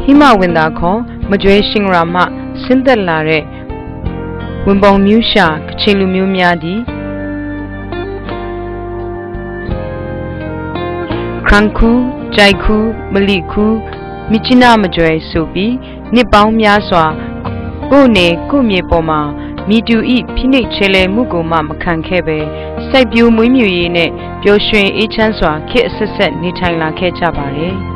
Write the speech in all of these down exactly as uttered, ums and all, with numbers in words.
မိမဝံသးခီ မကြွဲရှင်ရမ ဆင်းသက်လာတဲ့ ဝင်ပေါင်မျိုးရှာ ကချင်လူမျိုးများသည် ခရန်ခူ၊ ကြိုက်ခူ၊ မလီခူ၊ မြစ်ကြီးနား မကြွဲဆိုပြီး နှစ်ပေါင်းများစွာ ကိုယ့်နယ်ကိုယ့်မြေပေါ်မှာ မည်သူ၏ဖိနှိပ်ခြေလဲမှုကိုမှ မခံခဲ့ဘဲ စိုက်ပျိုးမွေးမြူရေးနဲ့ ပျော်ရွှင်အေးချမ်းစွာ ခေတ်အဆက်ဆက် နေထိုင်လာခဲ့ကြပါတယ်။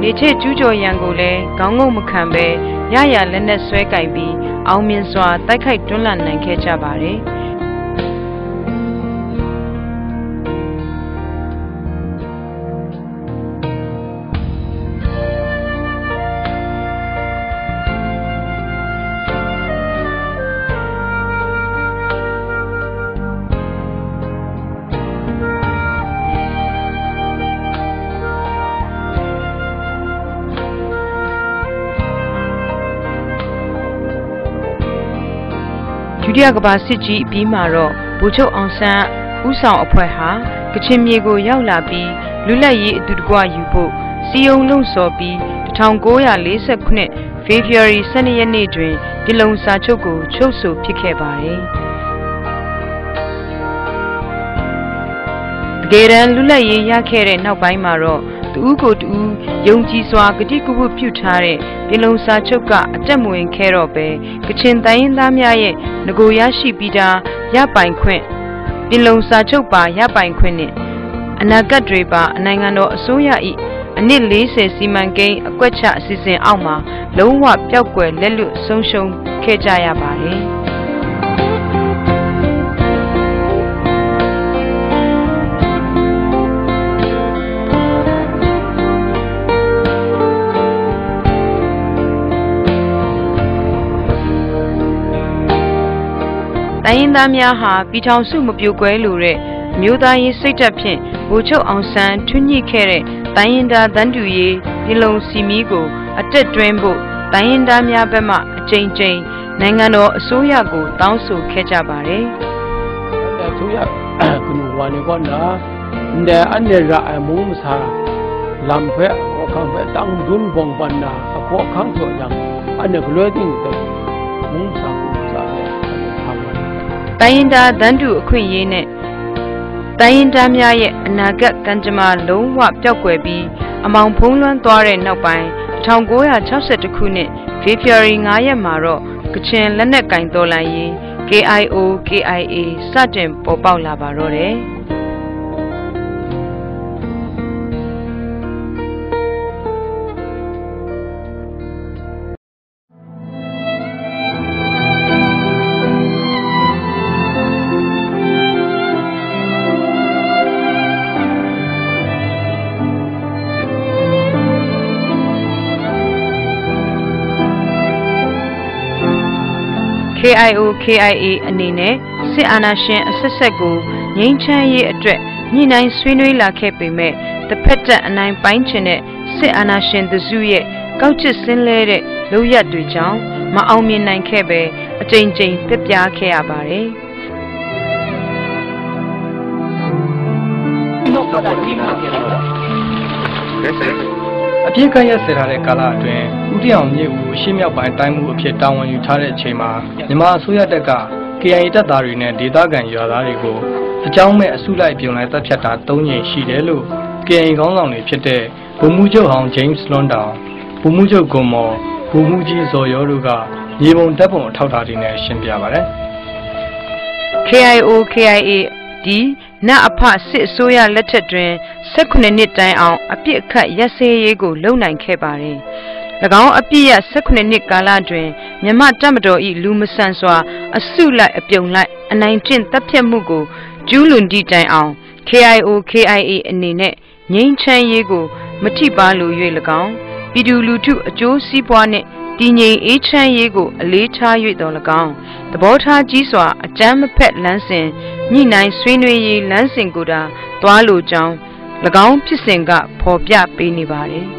နေချေကျူးကျော်ရန်ကိုလည်း ခေါင်းငုံမခံဘဲ ရရာလက်နက်စွဲကိုင်ပြီး အောင်မြင်စွာ တိုက်ခိုက်တွန်းလှန်နိုင်ခဲ့ကြပါတယ်။ ဒုတိယကမ္ဘာစစ်ကြီးအပြီးမှာတော့ ဗိုလ်ချုပ်အောင်ဆန်းဦးဆောင်အဖွဲ့ဟာ ကချင်မြေကိုရောက်လာပြီး လွတ်လပ်ရေးအတူတကွယူဖို့ စည်းရုံးလှုံ့ဆော်ပြီး တစ်ထောင်ကိုးရာလေးဆယ့်ခုနှစ် ဖေဖော်ဝါရီ ဆယ့်နှစ်ရက်နေ့တွင် ပင်လုံစာချုပ်ကို ချုပ်ဆိုဖြစ်ခဲ့ပါတယ်။ တကယ်တမ်း လွတ်လပ်ရေးရခဲ့တဲ့နောက်ပိုင်းမှာတော့ တဦးကိုတဦး ယုံကြည်စွာ ကတိကဝတ်ပြုထားတဲ့ ပင်လုံစာချုပ်က အသက်မဝင်ခဲ့တော့ဘဲ ကချင်တိုင်းရင်းသားများရဲ့ နဂိုရရှိပြီးသား ရပိုင်ခွင့်၊ ပင်လုံစာချုပ်ပါ ရပိုင်ခွင့်နှင့် အနာဂတ်တွေပါ နိုင်ငံတော်အစိုးရ၏ အနှစ်လေးဆယ်စီမံကိန်း အကွက်ချအစီအစဉ်အောက်မှာ လုံးဝပျောက်ကွယ် လက်လွတ်ဆုံးရှုံးခဲ့ကြရပါတယ်။ တိုင်းရင်းသားများဟာ ပြည်ထောင်စုမပြိုကွဲလိုတဲ့ အမျိုးသားရေးစိတ်ဓာတ်ဖြင့် ဗိုလ်ချုပ်အောင်ဆန်း ထွန်းညှိခဲ့တဲ့ တိုင်းရင်းသားတန်းတူရေး ပင်လုံစည်းမျဉ်းကို အသက်သွင်းဖို့ တိုင်းရင်းသားများဘက်မှ အကြိမ်ကြိမ် နိုင်ငံတော်အစိုးရကို တောင်းဆိုခဲ့ကြပါတယ်။ အစိုးရ ကနူးဝါနေကော န ndai anhte ra ai mung masa lam hpe, hkawhkam hpe tang dun bawng ban na, a hkawhkam htaw yang, anhte galoi ting dai mung masa hku masa ai, anhte hpa wa ai. တိုင်းရင်းသားတန်းတူအခွင့်အရေးနဲ့ တိုင်းရင်းသားများရဲ့အနာဂတ်ကံကြမ္မာ လုံးဝပျောက်ကွယ်ပြီး အမှောင်ဖုံးလွှမ်းသွားတဲ့နောက်ပိုင်း တစ်ထောင်ကိုးရာခြောက်ဆယ့်တစ်ခုနှစ် ဖေဖော်ဝါရီ ငါးရက်မှာတော့ ကချင်လက်နက်ကိုင်တော်လှန်ရေး KIO KIA စတင်ပေါ်ပေါက်လာပါတော့တယ်။ KIO KIA အနေနဲ့ စစ်အာဏာရှင်အဆက်ဆက်ကို ငြိမ်းချမ်းရေးအတွက် ညှိနှိုင်းဆွေးနွေးလာခဲ့ပေမဲ့ တစ်ဖက်တပ်အနိုင်ပိုင်းချင်တဲ့ စစ်အာဏာရှင်တစုရဲ့ ကောက်ကျစ်စင်းလဲတဲ့ လုပ်ရပ်တွေကြောင့် မအောင်မြင်နိုင်ခဲ့ပဲ အကြိမ်ကြိမ်ပျက်ပြားခဲ့ရပါတယ်။ အပစ်အခတ်ရပ်စဲထားတဲ့ကာလအတွင်း ဦးတင်အောင်မြင့်ဦး အရှေ့မြောက်ပိုင်းတိုင်းမှူးအဖြစ် တာဝန်ယူထားတဲ့အချိန်မှာ မြန်မာအစိုးရတပ်က KIA တပ်သားတွေနဲ့ ဒေသခံရွာသားတွေကို အကြောင်းမဲ့ အစုလိုက်အပြုံလိုက် သတ်ဖြတ်တာ သုံးကြိမ်ရှိတယ်လို့ KIA ခေါင်းဆောင်တွေဖြစ်တဲ့ ဗိုလ်မှူးချုပ်ဟောင်း James လွန်းတောင်၊ ဗိုလ်မှူးချုပ်ဂွန်မော်၊ ဗိုလ်မှူးကြီးဇော်ယောတို့က မြေပုံဓာတ်ပုံအထောက်အထားတွေနဲ့ ရှင်းပြပါတယ်။ KIO KIA သည် နအဖ စစ်အစိုးရလက်ထက်တွင် ဆယ့်ခုနစ်နှစ်တိုင်အောင် အပစ်အခတ်ရပ်စဲရေးကို လုပ်နိုင်ခဲ့ပါတယ်။ ၎င်းအပစ်ရပ် ဆယ့်ခုနစ်နှစ်ကာလတွင် မြန်မာ့တပ်မတော်၏ လူမဆန်စွာ အစုလိုက်အပြုံလိုက် အနိုင်ကျင့်သတ်ဖြတ်မှုကို ကျူးလွန်သည့်တိုင်အောင် KIO KIA အနေနဲ့ ငြိမ်းချမ်းရေးကို မထိပါးလို၍၎င်း၊ ပြည်သူလူထုအကျိုးစီးပွားနှင့် တည်ငြိမ်အေးချမ်းရေးကို အလေးထား၍သော်၎င်း၊ သဘောထားကြီးစွာ အကြမ်းမဖက်လမ်းစဉ် ညှိနှိုင်းဆွေးနွေးရေးလမ်းစဉ်ကိုသာ သွားလိုကြောင်း ၎င်းဖြစ်စဉ်က ဖော်ပြပေးနေပါတယ်။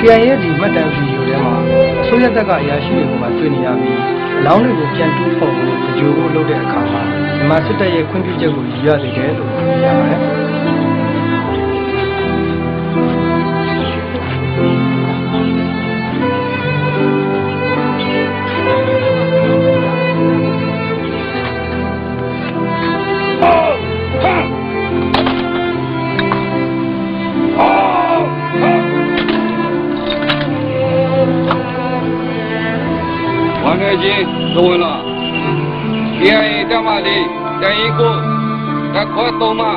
KIA ဒီမှတ်တမ်းဗီဒီယိုထဲမှာ အစိုးရတပ်ကအရာရှိတွေကိုပါတွေ့နေရပြီး အလောင်းတွေကိုပြန်တူးဖော်ဖို့ သဂြိုၤဖို့လုပ်တဲ့အခါမှာ မြန်မာစစ်တပ်ရဲ့ခွင့်ပြုချက်ကိုယူရသေးတယ်လို့ သိရပါတယ်။ ဝမ်းနည်းခြင်း သဝေလ။ KIA တပ်မ လေး၊ တပ်ရင်း ကိုး၊ တပ်ခွဲ သုံး မှ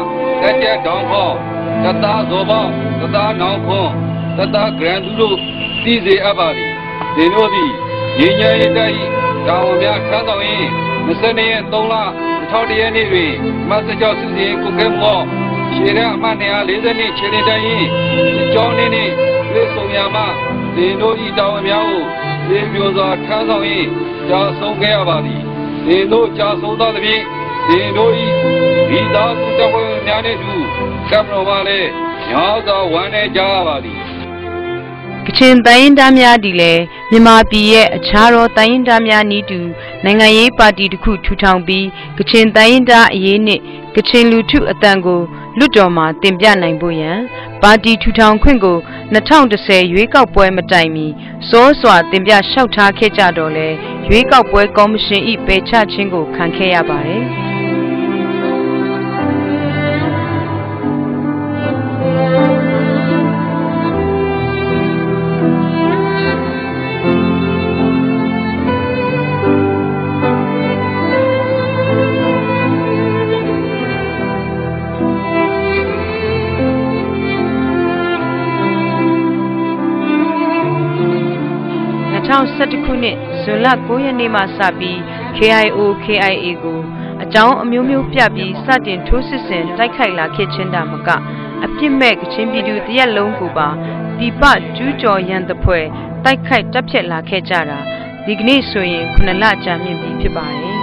တပ်ကြပ် ဒေါင်ခေါင်၊ တပ်သား ဇော်ဘောက်၊ တပ်သား နောင်ခွန်၊ တပ်သား ကရန်သူတို့ သိစေအပ်ပါသည်။ သင်တို့သည် ငြိမ်းချမ်းရေးတပ်၏ တာဝန်များထမ်းဆောင်ရင်း နှစ်ဆယ့်နှစ် ရက်၊ သုံးလ၊ နှစ်ထောင်တစ် ရက်နေ့တွင် မတ်တစ် ကျောက်စစ်ဆင်ရေးကွပ်ကဲမှုအောက် ရှေ့တန်းအမှတ် နှစ်ရာလေးဆယ့်နှစ် ခြေလျင်တပ်ရင်း စစ်ကြောင်း နှစ် နှင့် တွေ့ဆုံရာမှ သင်တို့၏ တာဝန်များကို သေပျော်စွာ ထမ်းဆောင်ရင်း ကျဆုံးခဲ့ရပါသည်။ သင်တို့ကျဆုံးသွားသဖြင့် သင်တို့၏ မိသားစုတပ်ဖွဲ့ဝင်များနှင့်အတူ တပ်မတော်မှလည်း များစွာဝမ်းနည်းကြရပါသည်။ ကချင်တိုင်းရင်းသားများသည်လည်း မြန်မာပြည်ရဲ့အခြားသောတိုင်းရင်းသားများနည်းတူ နိုင်ငံရေးပါတီတစ်ခုထူထောင်ပြီး ကချင်တိုင်းရင်းသားအရေးနှင့် ကချင်လူထုအသံကို လွှတ်တော်မှာတင်ပြနိုင်ဖို့ရန် ပါတီထူထောင်ခွင့်ကို နှစ်ထောင်တစ်ဆယ် ရွေးကောက်ပွဲမတိုင်မီ စောစွာတင်ပြလျှောက်ထားခဲ့ကြသော်လည်း ရွေးကောက်ပွဲကော်မရှင်၏ ပယ်ချခြင်းကို ခံခဲ့ရပါတယ်။ နှစ်ထောင်ဆယ့်တစ်ခုနှစ် ဇွန်လကိုးရက်နေ့မှစပြီး KIO KIA ကို အကြောင်းအမျိုးမျိုးပြပြီး စတင်ထိုးစစ်ဆင်တိုက်ခိုက်လာခဲ့ခြင်းသာမက အပြစ်မဲ့ကချင်ပြည်သူတစ်ရပ်လုံးကိုပါ ပြည်ပကျူးကျော်ရန်သဖွယ် တိုက်ခိုက်တပ်ဖြတ်လာခဲ့ကြတာ ဒီကနေ့ဆိုရင် ခုနစ်လကြာမြင့်ပြီဖြစ်ပါတယ်။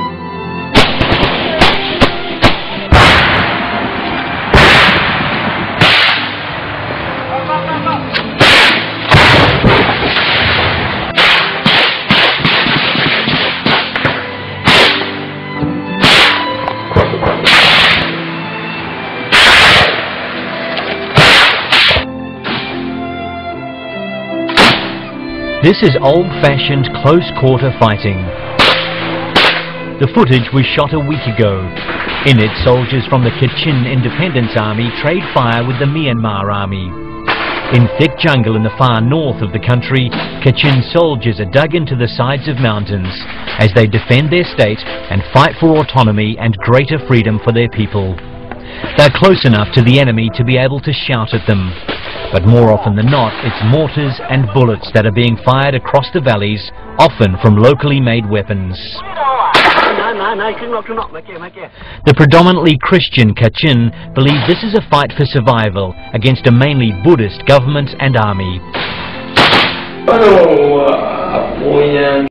This is old-fashioned close-quarter fighting. The footage was shot a week ago. In it, soldiers from the Kachin Independence Army trade fire with the Myanmar Army. In thick jungle in the far north of the country, Kachin soldiers are dug into the sides of mountains as they defend their state and fight for autonomy and greater freedom for their people. They're close enough to the enemy to be able to shout at them, but more often than not, it's mortars and bullets that are being fired across the valleys, often from locally made weapons. The predominantly Christian Kachin believe this is a fight for survival against a mainly Buddhist government and army.